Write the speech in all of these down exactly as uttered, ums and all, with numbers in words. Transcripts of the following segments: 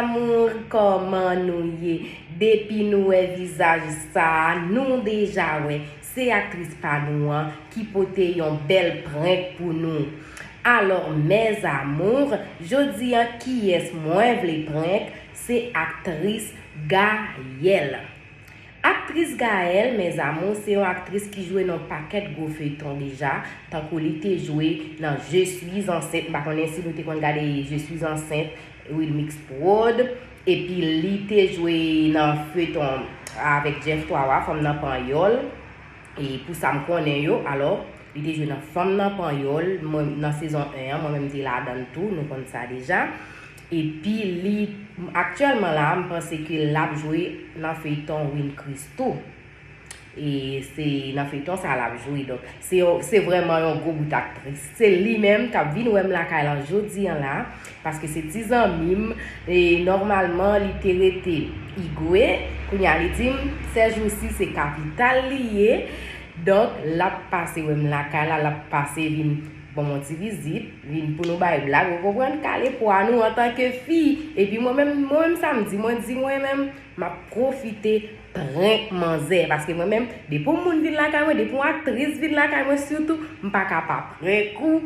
Amour, kòman nou ye? Depi nou wè vizaj sa a, nou deja wè se aktris pa nou an ki pote yon bèl prank pou nou. Alò, mes amours, jodi a kiyès mwen vle prank? Se aktris Gaëlle. Aktris Gaëlle, mes amours, se yon aktris ki jwe nan pakèt gwo feyton deja, tankou li te jwe nan Je suis enceinte, m pa konnen si nou te konn gade Je suis enceinte, Wilmix Prod, epi li te jwe nan feyton avèk Jeff Twawa, Fanm nan Panyòl, e pou sa m konnen yo, alò, li te jwe nan Fanm nan Panyòl, mwen, nan sezon en an, mwen menm te ladann tou, nou konn sa deja. Epi li, aktyèlman la, m panse ke l ap jwe nan feyton Win Christoo. E se nan feyton sa l ap jwe. Donk, se yon, se vrèman yon gwo bout aktris. Se li menm k ap vin wè m lakay lan jodi a la, paske se ti zanmi m. E nòmalman, li te rete Igwe. Kounye a, li di m, sèjousi, se kapital li ye. Donk, l ap pase wè m lakay la, l ap pase vin ban m yon ti vizit, vin pou nou bay blag, ou konprann, kale pwa nou antanke fi. Epi mwen menm, mwen menm sa m di, mwen di mwen menm, m ap pwofite prank manzè, paske mwen menm, depi yon moun vin lakay mwen, depi yon aktris vin lakay mwen sitou, m pa ka pa prank ou.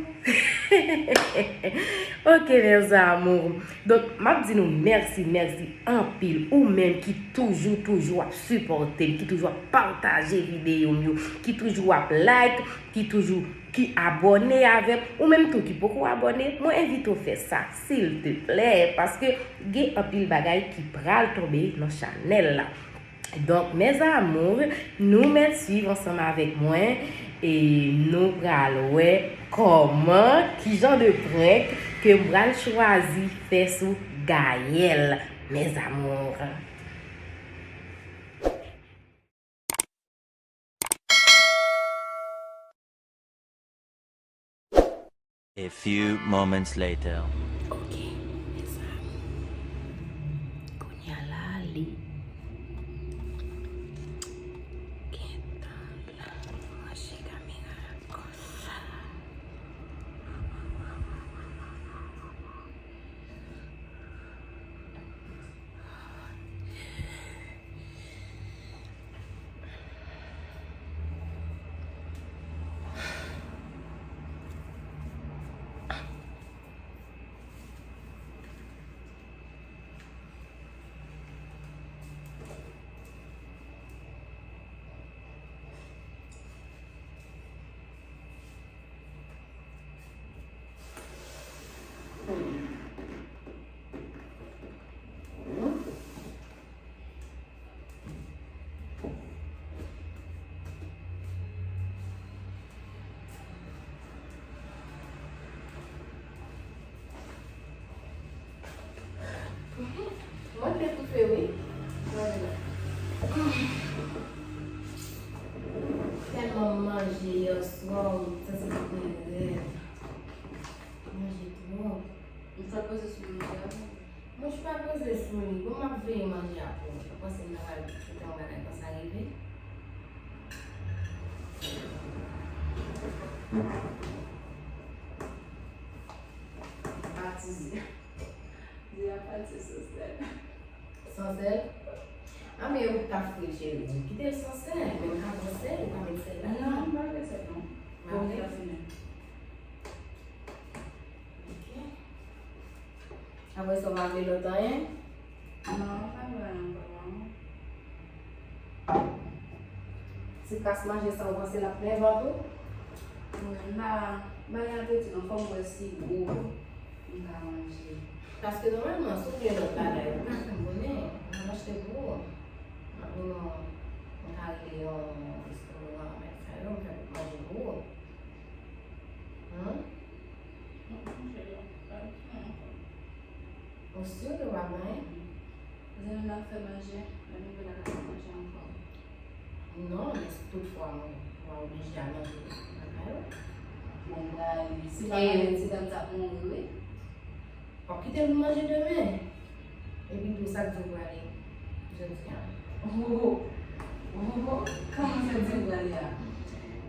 Ok, mes amours. Donk, m ap di nou mèsi, mèsi anpil, ou menm ki toujou, toujou ap sipòte m, ki toujou ap pataje videyo m yo, ki toujou ap like, ki toujou, ki abòne avè m, ou menm tou ki poko abòne, mwen envite w fè sa, silteplè, paske gen anpil bagay ki pral tonbe nan chanèl la. Donk, mes amours, nou mèt swiv ansanm avèk mwen e nou pral wè kòman, ki jan de prank ke m pral chwazi fè sou Gaëlle, mes amours. A few moments later. Ok, mes amours. Kounye a la, li gentan la. Manje kamera a konsa. Mwen te toufe, wi. Tèlman m manje yè swa, m santi m ap manje rèd. Manje twòp. Ou fè poze sou manje a? Mwen pa poze sou li. Bon, m ap veye manje a pou ou. Ou panse m ta pral kite yon bagay konsa rive? Pati di. Di a pati san sèl. San sèl? A, men ou ta fri, cheri. Kite l san sèl. Men ou ka pran sèl, ou ka met sèl ladan. Non, m pa vle sèl, non. Bon, m ta fini. Ok. Apre sa, w pa vle lòt anyen? Non, m pa vle anyen ankò, non. Ti kras manje sa, w panse l ap plen vant ou? Mwen, m pa, m pa gen apeti, non, fò m wè si gwo m ka manje. Paske nòmalman, si w gen lòt bagay, ou ka fè m konnen, m ap achte pou ou. M ap vin yon, m ka rele yon restoran, bagay sa yo, m fè manje pou ou. Humm? Ou si ke w ap manyen? Zanmi m ap fè manje, lè m rive lakay m ap manje ankò. Non, men si toutfwa mwen, m pa oblije al manje lakay ou. Bon, bay, si pa manje, ti dam sa ap mouri, wi. W ap kite l pou manje demen? Epi tou, sa k di w prale jodi a? Ohoho! Ohoho! Kòman sa di w prale a?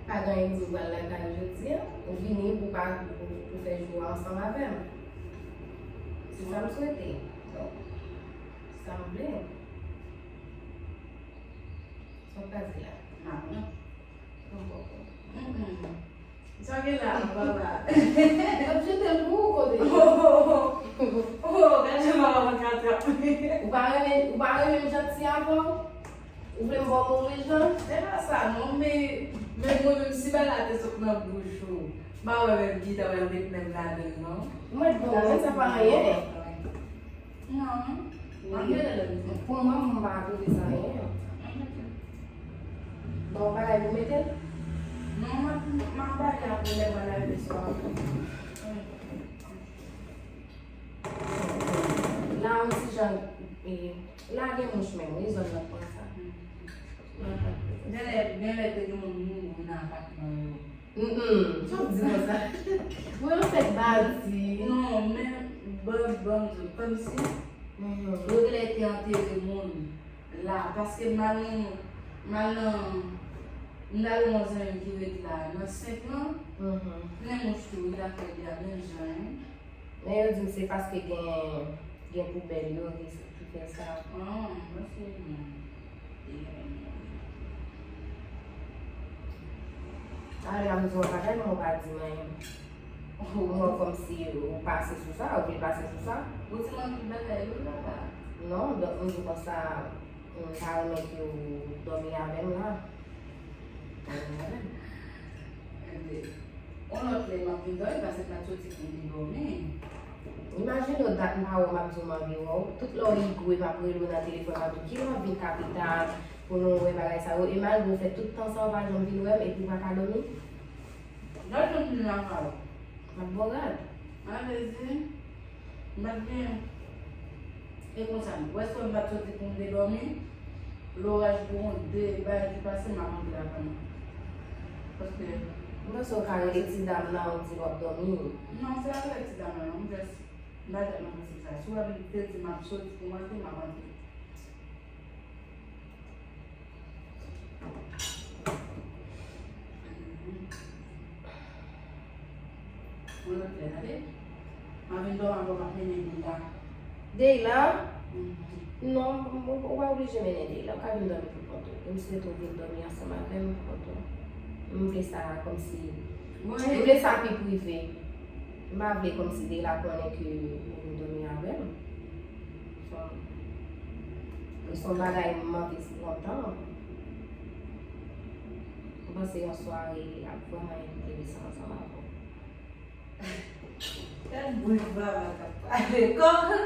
Pa gen anyen k di w pral lakay ou jodi a. Ou vini pou pa, pou, pou fè jou a ansanm avè m. Se sa m swete. Donk, Pase la. Ah, non. Mm-mm. Sa gen la, papa. L ap jete l pou ou kote. Oh, oh, oh. Oh, gade papa mwen ka trap. Ou pa renmen, ou pa renmen m janti avè w? Ou vle m ba w move jan? Se pa sa, non, men, men mwen menm, si bagay la te sot nan bouch ou, m pa wè menm ki ta pral met men m ladan l, non. Mwen bon, mwen sa pa anyen. Non. Anyen lè lè. Pou mwen, mwen pa twouve sa anyen. Bon, bagay pou mete? Non, mwen, mwen bagay apre lè mwen lave swa. La, yon ti jan, e, la gen mouch menm, wi, zòn nan pran sa. Genlè, genlè te gen moun mouri nan apatman yo. Mm, mm. Sa w di konsa? Mwen, yo fèk bati. Non, men, ban, ban m di w, kòmsi yo genlè te antere moun la, paske m al nan, m al nan, m al nan yon zanmi m ki ret la, nan senk lan, nen mouch tou, wi, l ap fè de a menm jan, wi. Men yo di m se paske gen, gen poubèl yo ki, ki fè sa. Ah, mwen se mwen. Talè a m di w yon bagay, men w pa di m anyen. Ou wè kòmsi ou pase sou sa, ou vle pase sou sa. Ou di mwen tout bagay, wi, papa. Non, donk m di konsa, m ta renmen ke w dòmi avè m la. Dòmi avè m. Enben, yon lòt lè m ap vin dòmi, paske m ap soti pou m vin dòmi. Imajine w dat m pa wè w, m ap di w m anvi wè w. Tout lè w igwe, m ap rele w nan telefòn, m ap di w kilè w ap vin kapital pou nou wè bagay sa yo. E malgre w fè tout tan sa, w pa janm vin wè m, epi w pa ka dòmi. Lòt jou m vin lakay ou. M ap ba w rad. An vle di, m pa t gen. E konsa, ou wè si m pa t soti pou m te dòmi, loraj pou yon de bagay ki pase, m ap antre lakay mwen. Paske. M panse w ka rele ti dam nan, ou di w ap dòmi. Non, se pa rele ti dam nan, non, m jis, m pa janm nan panse sa. Si w wè m te di m ap soti pou m antre, m ap antre. Yon lòt lè, tande. M ap vin dòmi avè w, m ap mennen Deyla. Deyla? Mhm. Non, ou, ou pa oblije mennen Deyla. Ou ka vin dòmi pou kont ou. M swete w vin dòmi ansanm avè m pou kont ou. M vle sa kòmsi. M vle sa pi prive. M pa vle kòmsi Deyla konnen ke ou vin dòmi avè m. Se yon, se yon bagay m mande lontan. M panse yon sware ap vrèman enterese ansanm avè w. Gad bouch baba k ap pale. Kòman,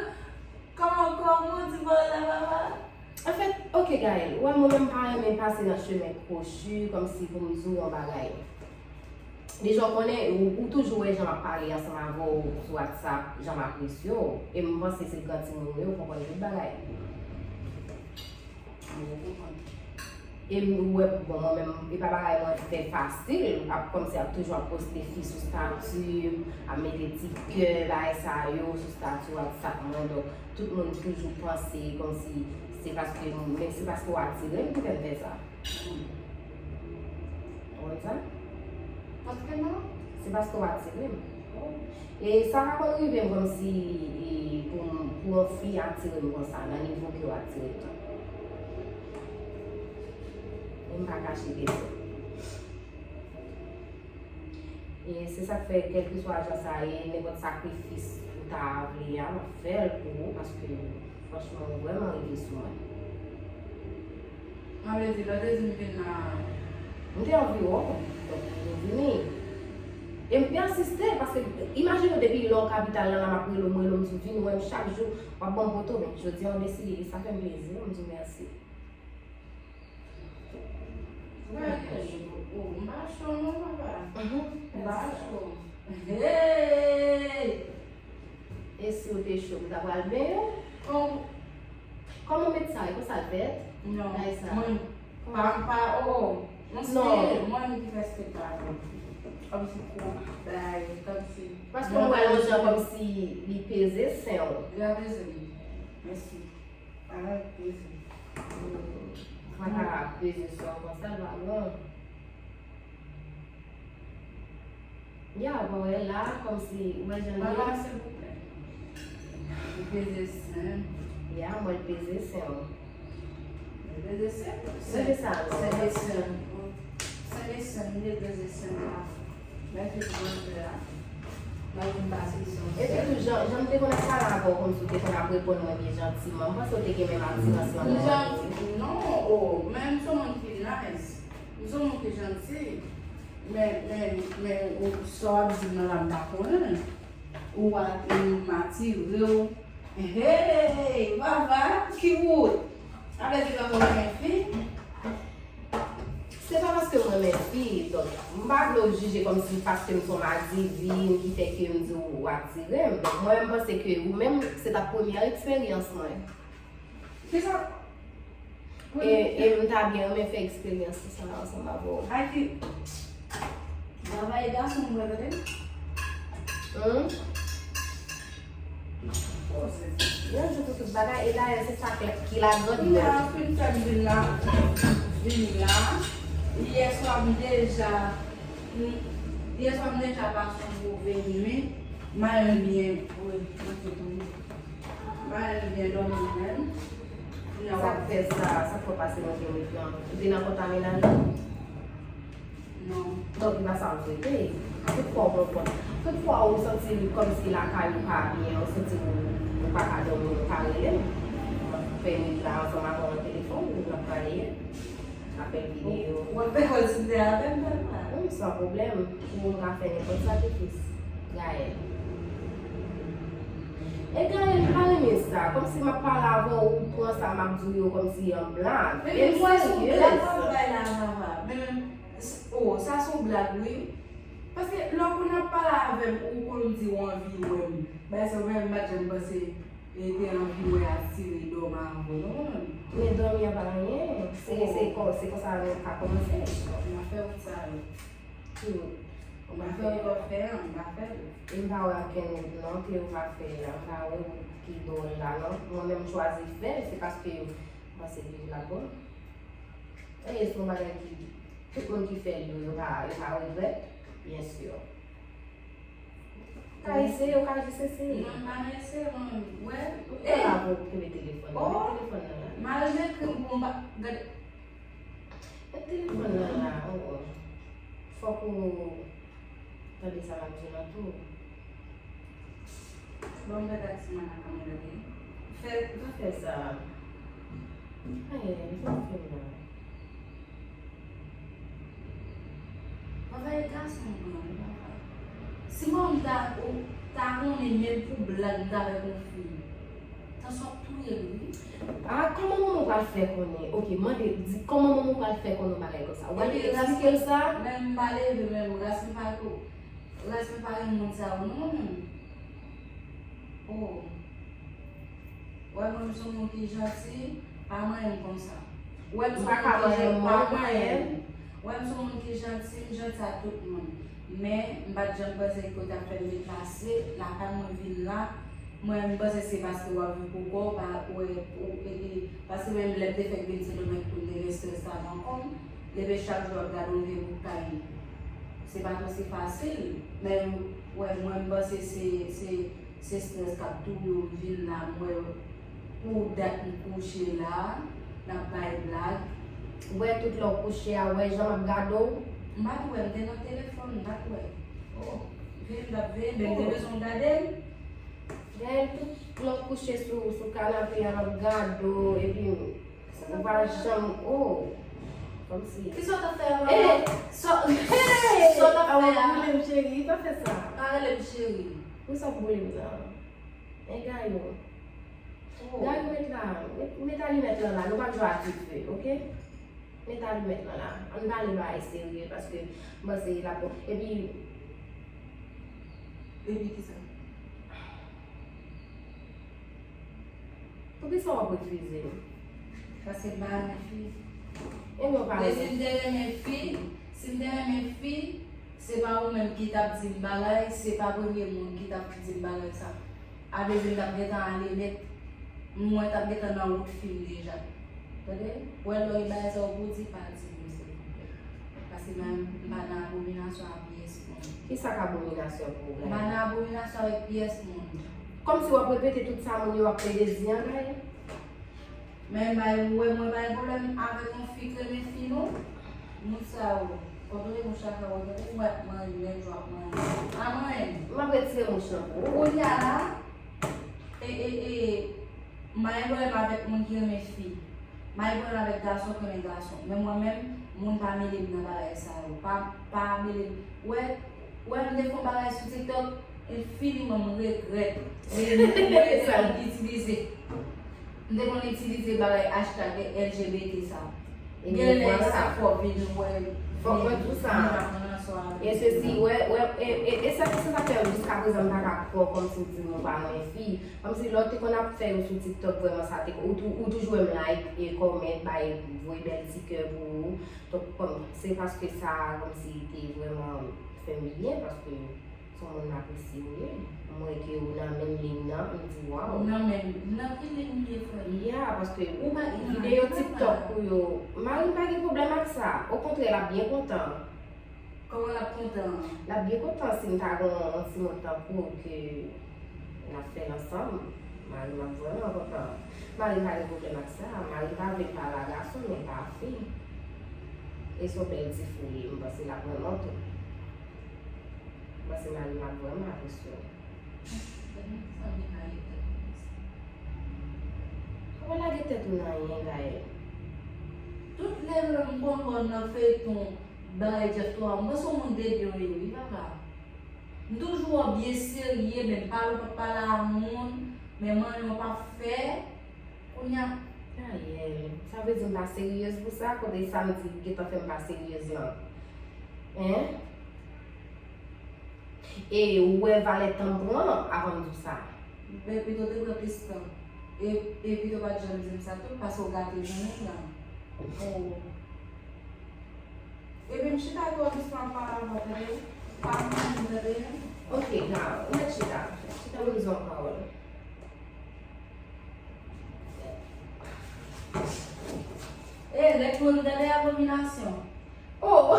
kòman, kòman w di pawòl la, baba? Anfèt, oke, Gaëlle, ou wè mwen menm pa renmen pase nan chemen kwochi, kòmsi pou m di w yon bagay. Deja w konnen, ou, ou toujou wè jan m ap pale ansanm avè w sou WhatsApp, jan m apresye w. E m panse se gran timoun ou ye, ou konprann tout bagay. Ou konprann. E m wè, bon, mwen menm, e pa bagay mwen fè fasil, ap kòmsi ap toujou ap poste fi sou stati m, ap mete ti kè, bagay sa yo sou stati WhatsApp mwen. Donk, tout moun toujou panse kòmsi se paske, menm se paske w atire m ki fè m fè sa. Ou konn sa? Paske non? Se paske w atire m. E sa ka konn rive m kòmsi, e, pou, pou yon fi atire m konsa, nan nivo ke w atire m nan. E m pa kache de sa. E se sa k fè, kèlkeswa jan sa ye, nenpòt sakrifis ou ta vle a, m ap fè l pou ou, paske franchman, ou vrèman rive sou mwen. Sa vle di, lè w te di m vin la. M te anvi wè w, donk, m vini. E m pèsiste, paske imajine w depi lè w kapital la, la m ap rele w, m rele w, m di w vin wè m chak jou, w ap ban m poto, men jodi a w deside, e sa fè m plezi, m di w mèsi. Ou pa gen cho, o, m pa cho non, papa. Mhm. M pa cho. Hey! E si w te cho, m ta pral benyen w? Kòman w met sa? E konsa l fèt? Non, mwen, pa, pa, o, o. Non. Mwen ki fè spektak. Kòmsi kou, bay, kòmsi. Paske m wè l yon jan kòmsi li peze sen w. Li pa peze m. Mèsi. Ala peze. Fwa ta peze sou konsa, l pa bon. Ya, bon, wè la, kòmsi, ou wè jan l ye. Papa, silvouplè. Ou peze sen. Ya, mwen peze sen. Dezesèm? Sèn Desèm. Sèn Desèm. Sèn Desèm, m te Dezesèm la. Mèkredi, vandredi la. Mwen vin pase isit. Epi tou, jan, jan m te konn ap pale avè w, kòmsi w te konn ap reponn mwen byen jantiman, m panse w te gen menm atirans lan pou mwen. Janti, non, o, men m se yon moun ki nice. M se yon moun ki janti. Men, men, men, ou, sa w ap di m nan la, m pa konnen. Ou a, ou m atire w. Hey, Vava, ki wout? Avèk di Vava renmen fi? Se pa paske m renmen fi, donk, m pa vle w jije kòmsi paske m se yon madivin ki fè ke m di w atire m. Donk, mwen, m panse ke ou menm, se t ap premyè eksperyans mwen. Kisa? E, e m ta byen renmen fè eksperyans sa ansanm avè w. Aki. Travay gason mwen, tande? Hmm? Oh, Seyè. Yon jou pou tout bagay, e dayè, se sa k, ki lagrand mwen. Kounye a, fin fè m vin la, vin la. Yè swa m deja, m, yè swa m deja pase yon move nwit. M al byen, wi, mwen te tonbe. M al byen dòmi menm. Sa k fè sa, sa k fè w pase move nwit lan? Ou te nan kontaminasyon? Non. Donk, e pa sa w swete. Tout fwa w pran kont, tout fwa ou santi kòmsi lakay ou pa byen, ou santi ou, ou pa ka dòmi, ou ka rele m. M ap fè nwit la ansanm avè w nan telefòn, n ap pale. Apèl videyo. W ap fè kontinye avè m, papa? Wi, san pwoblèm. Pou mwen ka fè nenpòt sakrifis. Gaëlle. E Gaëlle, m pa renmen sa. Kòmsi m ap pale avè w, ou pran sa m ap di w yo kòmsi yon blag. Men, men, mwen se yon blag w ap bay la, papa. Men, men, s-, oh, sa se yon blag, wi. Paske lè w konn ap pale avè m, ou konn di w anvi wè m. Bagay sa, mwen menm, m pa t janm panse e te anvi wè atire dòm avè w, non, non. Men dòmi a pa anyen. Se, se kon, se konsa nou ka kòmanse. M pa fè wout sa yo. Ki wout? M pa fè wout w ap fè an, m pa fè l. E m pa wè okenn wout non ke ou pa fè a. M pa wè wout ki bò w la non. Mwen menm m chwazi fè l, se paske m panse ke l ap bon. E se yon bagay ki, tout moun ki fè l yo, yo pa, yo pa regrèt, byen si. Ka eseye, ou ka jis eseye. Non, m pa nan eseye, mwen, wè. Ou pa la pou kenbe telefòn nan, met telefòn nan la. M al ekri m pou m pa, gade. Met telefòn nan la, oh, oh. Fòk ou tande sa m ap di w lan tou. Bon, m gade ak ti mwen la, kòman l ye. Fè, pa fè sa. Ayen, sa w fè m la. Travay gason pran wi, papa. Si manman m ta, ou, ta konnen menm pou blag m ta fè pou fi, tansyon ap touye l wi. Ah, kòman manman w pral fè konnen? Ok, mande, di, kòman manman w pral fè konnen yon bagay konsa? W pral eksplike l sa? Menm m pa leve, menm ras m pa tou. Ras m pa renmen moun sa yo, non. Oh. Wè mwen, m se yon moun ki janti, pa manyen m konsa. Wè m se yon moun ki jan-, pa manyen m. Wè m se yon moun ki janti, m janti ak tout moun. Men, m pa t janm panse ke w t ap fè m vin pase lakay mwen vin la. Mwen, m panse se paske w ap viv pou kò w, pa, wè, ou, e, e, paske menm lè m te fèk vin Sendomeng tou, m te gen estrès la nan kò m. Depi chak jou w ap gade yon vye bout kay. Se pa t osi fasil. Men, wè, mwen, m panse se, se, se estrès k ap touye w, m vin la, m wè pou dat m kouche la, n ap bay blag. Wè tout lè w kouche a, wè jan m ap gade w. M pa t wè, m te nan telefòn, m pa t wè. Oh, veye m t ap veye, men m te bezwen w gade m. Gaëlle, tout lè w kouche sou, sou kanape a, m ap gade w, epi ou pa janm, oh, kòmsi. Kisa w t ap fè a, mama? Sa, sa w t ap fè a? Awa, boule m, cheri, pa fè sa. Pa rele m cheri. Poukisa w boule m nan? E Gayou. Oh. Gayou, met la, met, met alimèt lan la, nou p ap jwe a dife, oke? Met alimèt lan la. Ann pale bagay serye, paske m panse l ap bon. Epi, epi kisa? Poukisa w ap refize m? Paske m pa renmen fi. Ebyen w pa renmen fi. Si m te renmen fi, si m te renmen fi, se pa ou menm ki t ap di m bagay, se pa premye moun ki t ap di m bagay sa. Avle di m t ap gentan ale nèt, mwen t ap gentan nan wout fi m deja. Tande? Ou wè lè w gen bagay sa w pou di, pa di m, silvouplè. Paske mwen, m pa nan abominasyon ak pyès moun. Kisa k abominasyon pou ou, Gaëlle? M pa nan abominasyon avèk pyès moun. Kòmsi w ap repete tout sa moun yo ap plede di an, Gaëlle? Men bay ou wè mwen bay pwoblèm avèk yon fi k renmen fi non. Moun sa yo, kòdone mouch la ka wè tande ou ap manyen, menm jan w ap manyen. A manyen. M ap retire mouch lan pou ou. Kounye a la, e, e, e, m pa gen pwoblèm avèk moun ki renmen fi. M pa gen pwoblèm avèk gason ki renmen gason. Men mwen menm, moun pa mele m nan bagay sa yo. Pa, pa mele m. Wè, wè m te fè yon bagay sou TikTok, enfiniman m regrèt. Men m te konn itilize. M te konn itilize bagay hashtag L G B T sa. Genlè sa fò vin wè. Fòk mwen di w sa. E sesi, wè, wè, e, e, e sa, se sa fè jiska prezan m pa ka kwè kòmsi w di m ou pa renmen fi. Kòmsi lè w te konn ap fè yo sou TikTok, vrèman sa te, ou tou-, ou toujou wè m like e comment, bay, voye bèl ti kè pou ou. Donk, kòm, se paske sa, kòmsi te vrèman fè m byen, paske se yon moun m apresye ou ye. M wè ke ou nan menm liy nan, m di, waw. Ou nan menm, nan ki liy m ye, frè? Ya, paske ou pa gen videyo TikTok ou yo. Mari m pa gen pwoblèm ak sa. Okontrè, l ap byen kontan. Kòman l ap kontan? L ap byen kontan si m ta gen yon, yon timoun tankou w ke n ap fè l ansanm. Mari m ap vrèman kontan. Mari m pa gen pwoblèm ak sa. Mari m pa vle l pale a gason, men pa fi. E se yon bèl ti fi li ye, m panse l ap renmen w tou. M panse mari m ap vrèman apresye w. Ou pa lage tèt ou nan anyen, Gaëlle. Tout lè m konn wè w nan feyton bagay Jeff twa, m panse w moun de byen w ye, wi, papa. M toujou wè w byen serye, menm pale w p ap pale a moun, menm anyen w p ap fè. Kounye a, Gaëlle, sa vle di m pa seryez pou sa? Kote sa m di gentan fè m pa seryez lan? Hein? E ou wè valè tan m pran avan m di w sa? Men pito te pran plis tan. E, e pito pa t janm di m sa tou, paske w gate jounen m nan. Oh. Epi m chita twò dousman pale avè w, tande? Pa manyen m, tande? Ok, now, ou mèt chita. Chita pou m di w yon pawòl. E, nèg moun tande abominasyon. Oh!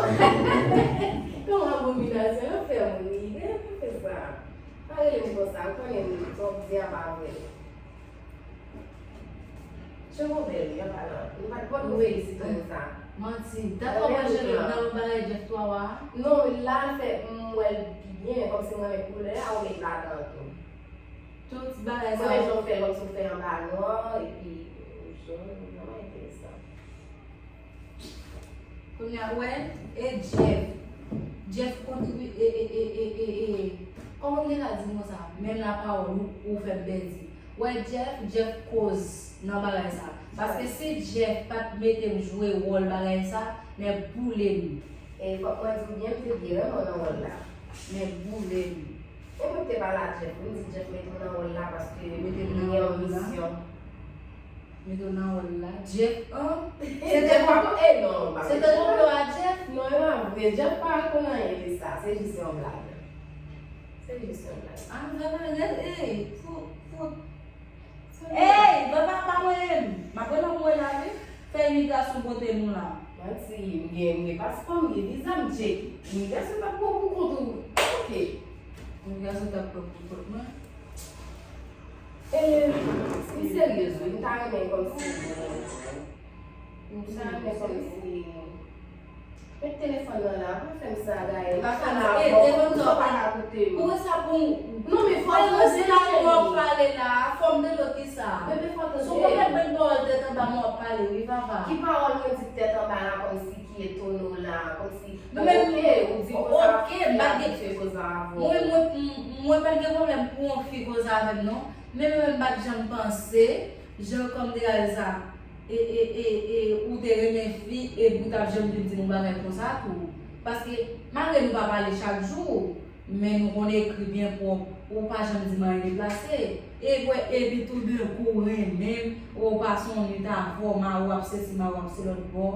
Kòman abominasyon? Yo fè moun ri, men pa fè sa. Pa rele m konsa, ou konnen m twò byen pa vre. Cheve w bèl, wi, anba lan. Nou pa t konn nou felisite w sa. Manti. Dat w ap manje nan yon bagay Jeff twa a? Non, la l fè m wè l pi byen, kòmsi m renmen koulè a, ou met ladan tou. Tout bagay sa. Mwen jan w fè, kòmsi w fè anba nwa, epi jòn, vrèman enteresan. Kounye a, wè, e Jeff. Jeff kontribye, e, e, e, e, e, e, kòman m te ka di konsa? Menm lapawòl, ou, ou fè m pèdi. Wè, Jeff, Jeff koz nan bagay sa. Paske si Jeff pa t mete m jwe wòl bagay sa, men boule m. E fòk mwen di w byen, m te byen renmen w nan wòl la. Men boule m. E mwen te pale a Jeff, m di Jeff mete w nan wòl la paske li gen yon misyon. Mete w nan wòl la. Jeff, an? Se te konplo, e non, pa se te konplo a Jeff? Non, e pa vre. Jeff pa konn anyen de sa. Se jis yon blag. Se jis yon blag. Ah, vrèman, ey, fout, fout. Ey, papa, pa manyen m. M ap rele w mwen la, wi. Fè imigrasyon pote nou la. Manti, m gen, m gen paspò, m gen viza, m tcheke. Imigrasyon t ap pran pou kont ou. Ok. Imigrasyon t ap pran pou kont mwen. E, m seryez, wi. M ta renmen kòmsi. M ta renmen kòmsi. Met telefòn nan la, pa fè m sa, Gaëlle. M pa fè m sa, e, telefòn nan pa ka koute m. Pou sa pou. Non, men fò w tande, se la pou w pale la, fò m tande w ki sa. Bebe, fò w tande. Sou konbyen pwen pawòl tèt anba mwen w ap pale, wi, papa. Ki pawòl mwen di tèt anba la, kòmsi ki etone w la, kòmsi. Men, men, ok, ou di konsa, ok, m pa gen koze avè w. Mwen, mwen, mwen pa gen pwoblèm pou yon fi koze avè m, non. Men, men, men, m pa t janm panse, jan kòm de sa. E, e, e, e, ou te renmen fi, epi ou t ap janm vin di nou bagay konsa tou. Paske, malgre nou pa pale chak jou, men nou konn ekri byen pwòp, ou pa janm di m anyen deplase. E wè, epi toudenkou ou renmen m, ou pase yon nwit avè w, mari w ap sesi, mari w ap se lòt bò.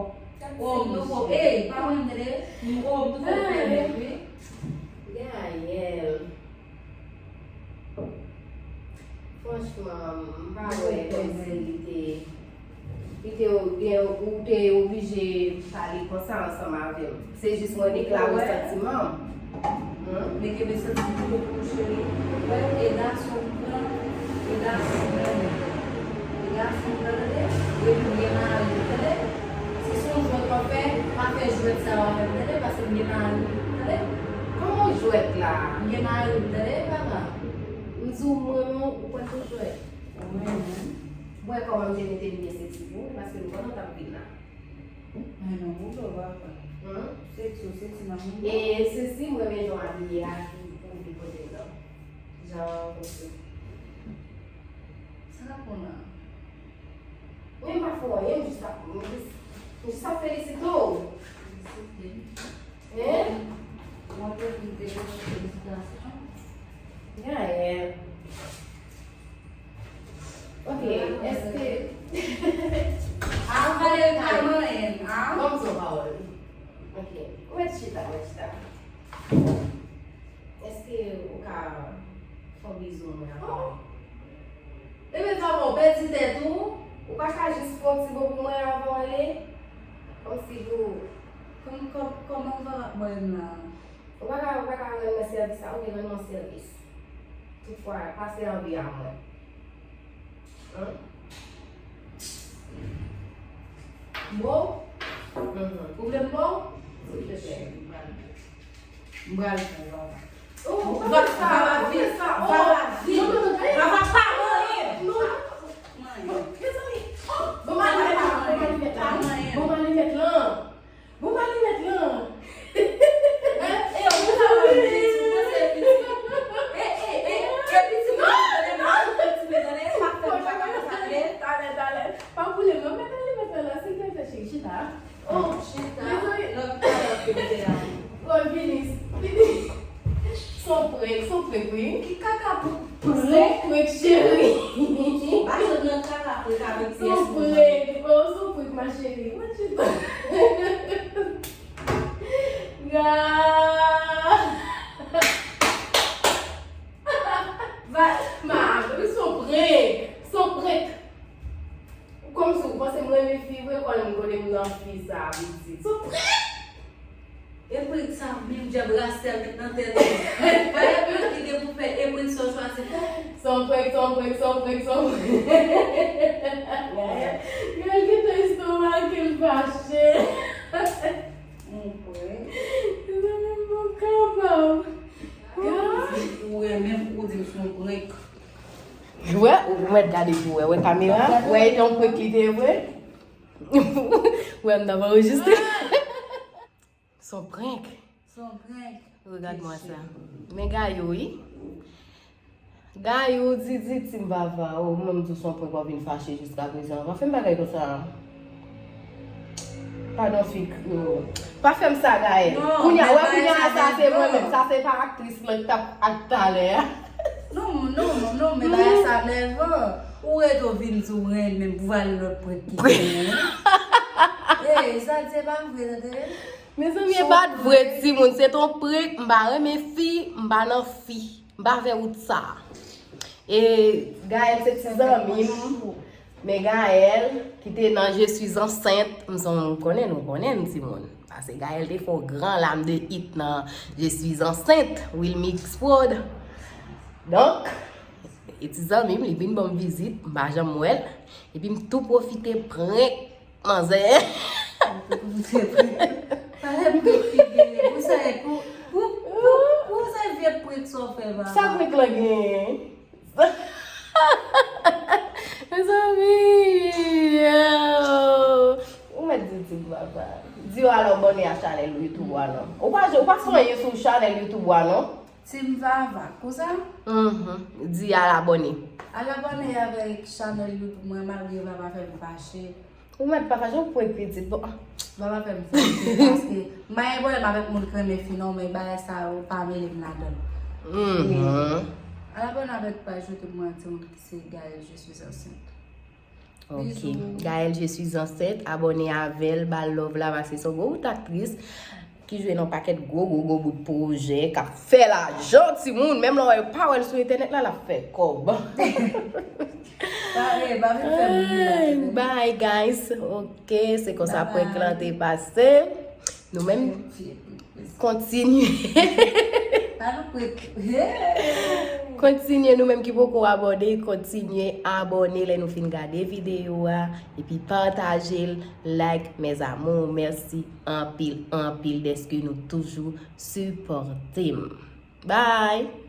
Oh, m tou fò, ey, pa mwen tande, m, oh, m tou fò pèmèt, wi. Gaëlle. Franchman, m pa wè kòmsi li te, li te gen, ou te oblije pale konsa ansanm avè m. Se jis mwen deklare santiman m. Hmm? Men kenbe santiman m pou ou, cheri. Wè, e gason m pran, e gason m renmen. E gason m pran, tande? E Fè jwèt sa w ap fè m tande, paske m gen mari m, tande? Kòman w jwèt la? M gen mari m, tande, papa? M di w, mwen menm, ou pran tou jwèt. Ou menm? Wè kòman m te mete byen seti pou ou, paske m konnen w t ap vin la. Ay, non, boudò, papa. Hum? Seti, seti nan moun. E sesi, m renmen jan w abiye a, ki pou vin kote m nan. Jan, kòmsi. Sa k ap pran la? Mwen pa fè anyen, m jis ap, m jis, m jis ap felisite w. Felisite m. Hein? Mwen pwofite pou fè felisitasyon. Gaëlle. Ok, èske. Ah, Valérie pa manyen, ah. Ban m di w pawòl. Ok, ou mèt chita, ou mèt chita. Èske ou ka fè yon bizou mwen avan? Oh! Ebyen, sa va, ou pèdi tèt ou? Ou pa ka jis fè yon ti bo pou mwen avan w ale? Kòmsi pou. Kòm, kòm, kòman ou va mwen la? Ou pa ka, ou pa ka rann mwen sèvis sa, ou gen rann mwen sèvis. Toutfwa, pase anvi a mwen. Hein? Bon? Mhm. Ou vle m bon? Silvouplè. M pral fè, papa. Oh, papa, papa, vin, papa, vin. Non, non, non, non. Papa, pa manyen. Non. Manyen. Mezanmi. Oh, bon, mwen al met la, mwen al met la. Pa manyen. Bon, mwen al met la. Bon, mwen al met la. E, ou pa wè pitit, ou panse pitit. E, e, e, e pitit, ou pa wè pitit, ou pa wè pitit, ou pa wè pitit. Talè, talè. Pa boule m non, mèt al met la, silvouplè, cheri, chita. Oh, chita. Lòt talè, chita. Bon, vini, vini. Son prank, son prank, wi. Ki kaka pou prank? Son prank, cheri. Ba sot nan kaka prank avèk pyès moun. Son prank, oh, son prank, ma chérie. Mwen chita. Ga. Va, ma, son prank, son prank. Kòmsi ou panse m renmen fi vre, kwè m konnen m nan fi sa, pitit. Son prank! E prank sa menm djab rastè met nan tèt ou. Pa gen prank ki gen pou fè, e prank sa w chwazi fè. Son prank, son prank, son prank, son prank. Gad gentan estomake l fache. Yon prank. Mezanmi, m pa kapab. Gad. Ou renmen pou di m se yon prank. Wè, ou mèt gade pou wè, wè kamera, wè e te yon prank li te ye vre. Wè, m t ap anrejistre. Son prank. Son prank. Regarde-moi ça. Men Gayou, wi. Gayou, di, di, Tim Vava, oh, mwen m di w son prank, w ap vin fache jiska prezan. Pa fè m bagay konsa. Padon, fi Krio. Pa fè m sa, Gaëlle. Non, kounye a, men wè, kounye a, sa se mwen menm. Sa se pa aktris lan ki t ap ak talè a. Non, non, non, men bagay sa nèvan. Ou rete w vin di w renmen pou vale lòt prank ki genyen. Ey, sa di e pa vre, tande. Mezanmi, e pa t vre, timoun. Se t on prank. M pa renmen fi, m pa nan fi. M pa fè wout sa. E Gaëlle se ti zanmi m. Men Gaëlle, ki te nan Je suis enceinte, m son, konnen nou konnen m, timoun. Paske Gaëlle te fè yon gran lam de hit nan Je suis enceinte, Wilmix Prod. Donk, e ti zanmi m, li vin ban m vizit, m pa janm wè l. Epi m tou pwofite prank manzè. Pale m de figi li. Pou sa e pou, pou, pou, pou sa e vye prank sa w fè, papa. Sa prank lan genyen? Mezanmi, yo. Ou mèt di, di papa. Di yo al abòne a chanèl YouTube a non. Ou pa, ou pa fè anyen sou chanèl YouTube a non. Team Vava, konsa? Mhm. Di al abòne. Al abòne avèk chanèl YouTube mwen, malgre Vava fè m fache. Ou mèt pa fache, ou prank pitit. Bon. Vava fè m fache, paske m pa gen pwoblèm avèk moun k renmen fi non, men bagay sa yo pa mele m ladan l. Mhm. Al abòne avèk paj YouTube mwen, Team, se Gaëlle, je suis enceinte. Ok. Bizou. Gaëlle, je suis enceinte. Abòne avè l, ba l love la, paske se yon gwo bout aktris ki jwe nan pakèt gwo, gwo, gwo bout pwojè, k ap fè lajan, timoun. Menm lè w pa wè l sou entènèt la, l ap fè kòb. Pa, eh, pa vin fè moun la. Bye, guys. Ok, se konsa prank lan te pase. Nou menm, kontinye. Pa nou prank. Hey! Kontinye, nou menm ki poko abòne, kontinye abòne lè nou fin gade videyo a, epi pataje l, like, mes amours. Mèsi anpil, anpil dèske nou toujou sipòte m. Bye!